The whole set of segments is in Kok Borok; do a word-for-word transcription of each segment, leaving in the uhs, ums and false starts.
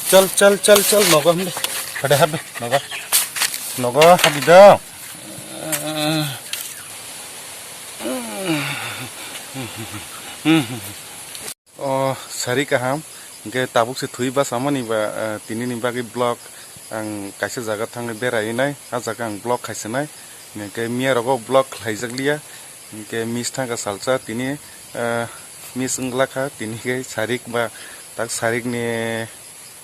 Chal, chal, chal, chal, nogo hamdi. Hade, hade, nogo. Nogo, hadi do. O, sari kaham. Hingke tabuk se thwi bwsamani ba, eh, tini ni bagwi vlog ang kaisa jaga thangwi berai nai. A jaga ang vlog khaisa nai. Hingke miya rogo vlog khlaijak liya. Hingke miss thangka salsa tini, eh, miss wngla kha. Tini khe sarik ba tak sarik ni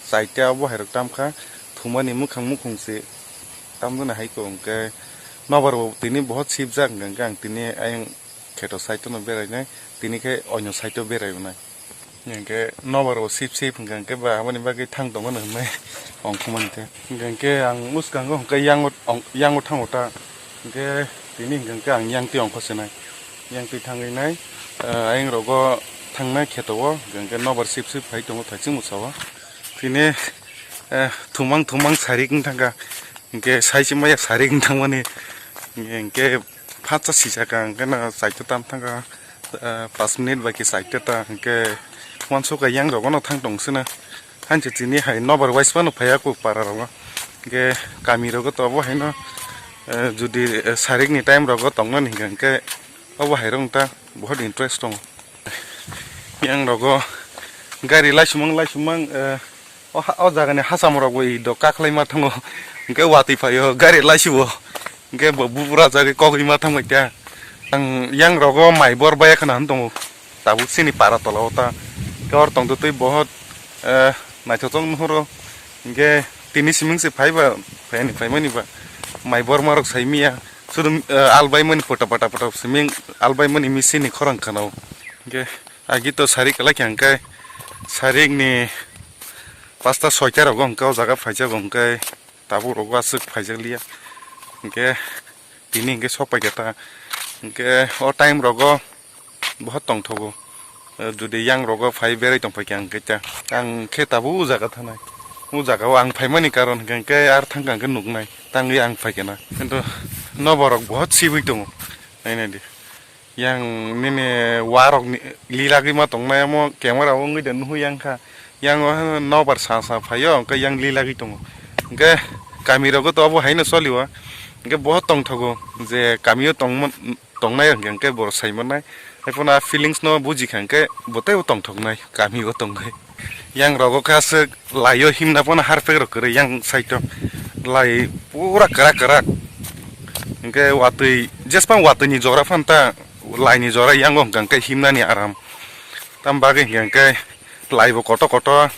Saite abo hairok tam kha, thumani mukhang mukhung se tam jani hai ko, hwnkhe nobar bo tini bohot sibjak, hwnkhe ang tini ayang kheto saito no berai nai, tini khe onyo saito berai nai. Hwnkhe nobar bo sib sib hwnkhe, hwnkhe ba aboni bagwi thang tongmani hwnwi ongkhumani khe. Hwnkhe ang bwskango hwnkhe yango, yango thango ta, hwnkhe tini hwnkhe ang yang twi ongkho se nai, yang twi thangwi nai, ayang rogo thangnai kheto o, hwnkhe nobar sib sib hai tongo thaising bwsa o. Tini, eh, thumang thumang sarik wng thangkha, hingke sai se maya sarik wng thangmani, hingke phatsa sisaka, hingke no saito tam thangkha, eh, pas minute bai khe saito ta, hingke uansukha yang rogo no thang tong sino. Hanse tini hai nobar wise phano phaiya kuk para rogo, hingke kami rogo to obo haino, eh, judi, eh, sarik ni time rogo tongnani hingka hingke obo hai rong ta bohot interest tongo. Yang rogo gari laisumang laisumang, eh, O ha, o jagani hacham rok bo i do kakhwlai ma thango, hwnkhe watwi phaio gari laisuo, hwnkhe bo bubura jagwi kogwi ma thangbai kha. Ang yang rogo mai bor baya khna tongo, tabuk chini para tola o ta, hwnkhe oro tongtwtwi bohot, eh, naithotok nuhoro, hwnkhe tini siming se phaiba, phaini phaimani ba mai bor ma rok sai miya, sudu, eh, albai mani pota pota pota siming albai mani misi ni khorang khna o, hwnkhe agi to sarik kwlai kha hwnkhe sarik ni Pasta soita rogo hwnkhe o jaga phaijago, hwnkhe tabuk rogo aswk phaijak liya, hwnkhe tini hwnkhe sok paikha ta, hwnkhe o time rogo bohot tongthogo, jodi yang rogo phai berai tongphaikha hwnkhe ta, ang khe tabuk o jaga thanai, o jaga o ang phaimani karon hwnkhe ar thangkha hwnkhe nuknai tangwi ang phaikha na, kintu nobar rok bohot sibwi tongo, nainai di. Yang nini warok ni lilagwi ma tongnai, omo camera o wngwi de nuhwi yang kha. Yang o haino nobar sa sa phaio, hwnkhe yang lilagwi tongo. Hwnkhe kami rogo to obo haino solio. Hwnkhe bohot tongthogo je kamio tongmon-, tongnai hwnkhe, hwnkhe borok sai mannai. Haiphano a feelings no buji kha hwnkhe bo teibo tongthoknai kamio tongnai. Yang rogo khe aswk lai o himna phano harpek rok kwrwi yang side o lai pura kwrak kwrak. Hwnkhe watwi jesa phano watwi ni jora phano ta lai ni jora yango hwnkha hwnkhe himnani aram. Tam bagwi hwnkha hwnkhe lai bo kotor kotor.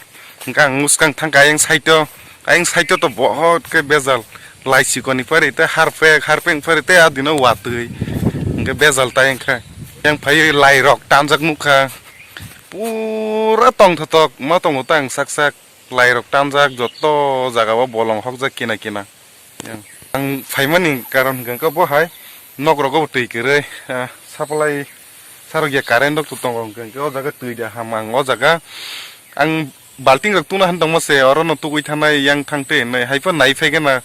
Hwnkhe ang mwskang thangkha ayang side o, ayang side o to bohot khe bejal lai chikon ni pari tei harpek harpek ni pari tei adino watwi hwnkhe bejal ta wngkha. Yang phaiwi lai rok tanjak nukha. Pura tongthotok ma tongo ta ang sak sak, lai rok tanjak joto jaga o bolong hokjak kina kina. Yang ang phaimani karon hwnkha khe bo hai nok rogo bo twi kwrwi, ah, supply sarok ya current rok tongo hwnkha khe o jaga twi da ham ang o jaga ang balting rok tuna han tongma se oro no tugui thanai yang thang twi hinwi hai pha nai phai gana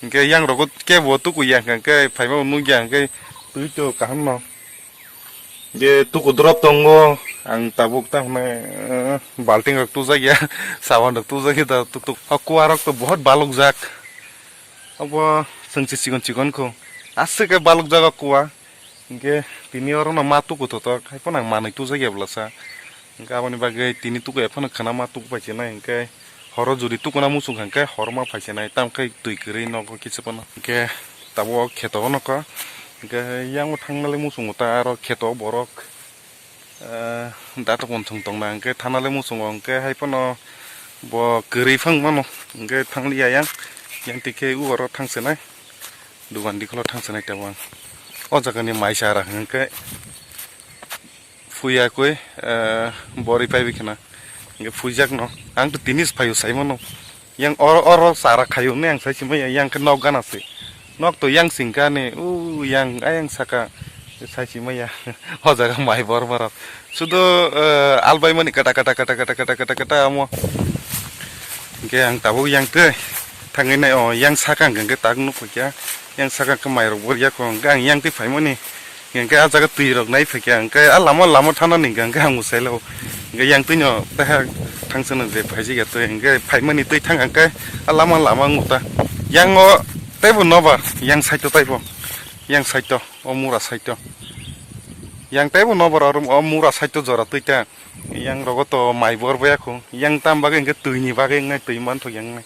hwnkhe yang rogo kebo tugui ya hwnkha khe phaima bo nukya hwnkhe twi to kaham no. Je tuku drop tongo, ang tabuk ta hwnwi, eh, balting rok tujak ya, sawan rok tujak ya da tuk tuk. O kuwa rok to bohot balok jak. Obo chwng se chikon chikon kho. Aswk khe balok jak o kuwa. Hinkhe tini oro no ma tuku totok, hai phano ang manwi tujak ya bwlasa. Hinkhe aboni bagwi tini tuku ya phano khwna ma tuku pai se nai hinkhe. Horo jodi tukuna muchung kha, hwnkhe hor ma phai se nai, tamo khe twi kwrwi nogo kisa phano. Hwnkhe tabuk o kheto o nokha, hwnkhe yang o thangna le muchungo ta aro kheto o borok, eh, dato pon thwng tong na, hwnkhe thana le muchungo, hwnkhe hai phano bo kwrwi phang mano, hwnkhe thang liya yang, yang twi khe o oro thang se nai, dugan dikholo thang se nai tabuk ang. O jaga ni mai chara hwnkhe. Phuya koi, eh, bori paibi khna. Hingke phuijak no. Ang to tini se phaio sai mano. Yang oro, oro sara khaio ne ang sai simaya, yang khe nok gana se. Nok to yang singka ne, u yang, ayang saka sai simaya. O jaga mai bor borok. Sudo, eh, albai mani kata, kata, kata amo. Hingke ang tabuk yang twi thangwi nai o, yang saka hingke tak nuk kha. Yang saka khe mai rok bor ya kho. Hingke ang yang twi phai mani. Hingke ah jaga twi rok nai phaikha, hingke ah lama, lama thana ni hingke ang bo sailao. Hingke yang twi no taiha Thangsa no je phaijak ya twi, hwnkhe phaimani twi thang hwnkhe a lama lama wng ta. Yang o teibo nobar, yang side o teibo, yang side o, o mura side o. Yang teibo nobar oro o mura side o jora twi ta. Yang rogo to mai bor baya khu. Yang tam bagwi hwnkhe twi ni bagwi wngnai, twi manthok yang wngnai.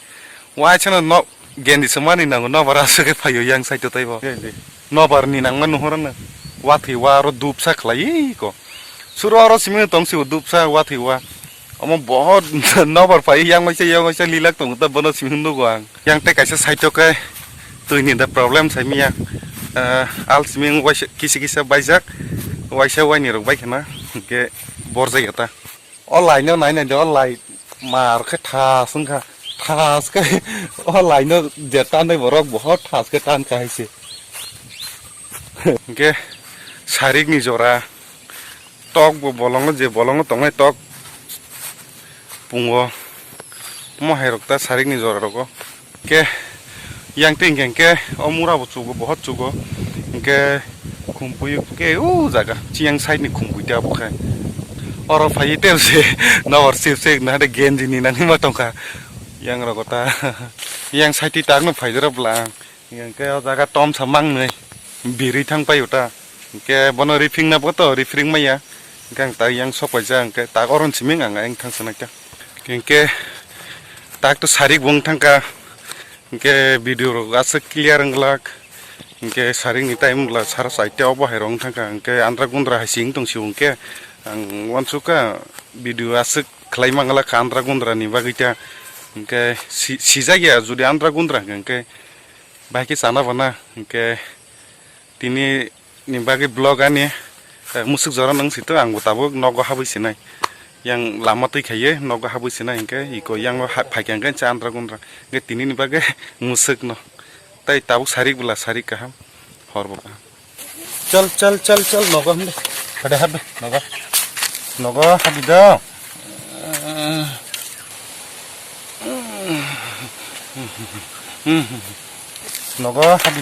Waisa no no Gendi se mani nango, nobar aswk khe phaio yang side o teibo. Gendi. Nobar ni nangma nuhoro no. Wathwi wa aro dupsa khlai ko. Suro aro simi tong si dupsa wathwi wa. Omo bohot nobar phai yang waisa yang waisa lilak tongo ta bono simi nugo ang. Yang tei kaisa side o khe twi ni da problem sai miya. Eh, al simi waisa kisa kisa baijak. Waisa waini rok bai khna. Hwnkhe borjak ya ta. O lai no nai nai de, o lai mar khe thas wngkha, thas khe o lai no je tanai borok bohor thas khe tan kha hai se. Hwnkhe sarik ni jora tok bo bolongo, je bolongo tongnai tok pungo, omo hai rok ta sarik ni jora rogo. Hwnkhe yang twi hwnkhe, hwnkhe o mura bo chugo, bohot chugo. Hwnkhe khumpui khe o jaga chiyang side ni khumpui te abo khe. Oro phai tei se nobar sip se na de genji ni nangma tongkha. Yang rogo ta yang side ti tak no phai jora bwla ang. Hwnkhe o jaga tom sa mang nwi birwi thang pai uta. Hwnkhe bono rifring na bo to rifring maya. Hwnkhe ang ta yang sok paijak, hwnkhe tak oron siming ang yang thang sanai ta. Hwnkhe tak to sarik bo wng thangkha. Hwnkhe video rok aswk clear wng glak. Hwnkhe sarik ni time wng glak, sara saite obo hai rok wng thangkha. Hwnkhe andra gundra hai sing tong si hwnkhe ang uansukha video aswk khlai man glak kha andra gundra ni bagwi ta. Hwnkhe si-, sijak ya jodi andra gundra hwnkhe bahai khe chana bana. Hwnkhe tini ni bagwi vlog ani, eh, musuk jora nang sito, ang bo tabuk nogo habwi sinai. Yang lama twi khaiye nogo habwi sinai hwnkhe iko yang ha-, phaikha hwnkhe cha andra gundra. Hwnkhe tini ni bagwi musuk no. Tai tabuk sarik bwla sarik kaham. Hor bo kaham. Chal, chal, chal, chal, nogo hamdi. Hade habe, nogo. Nogo habi do. Nogo habi.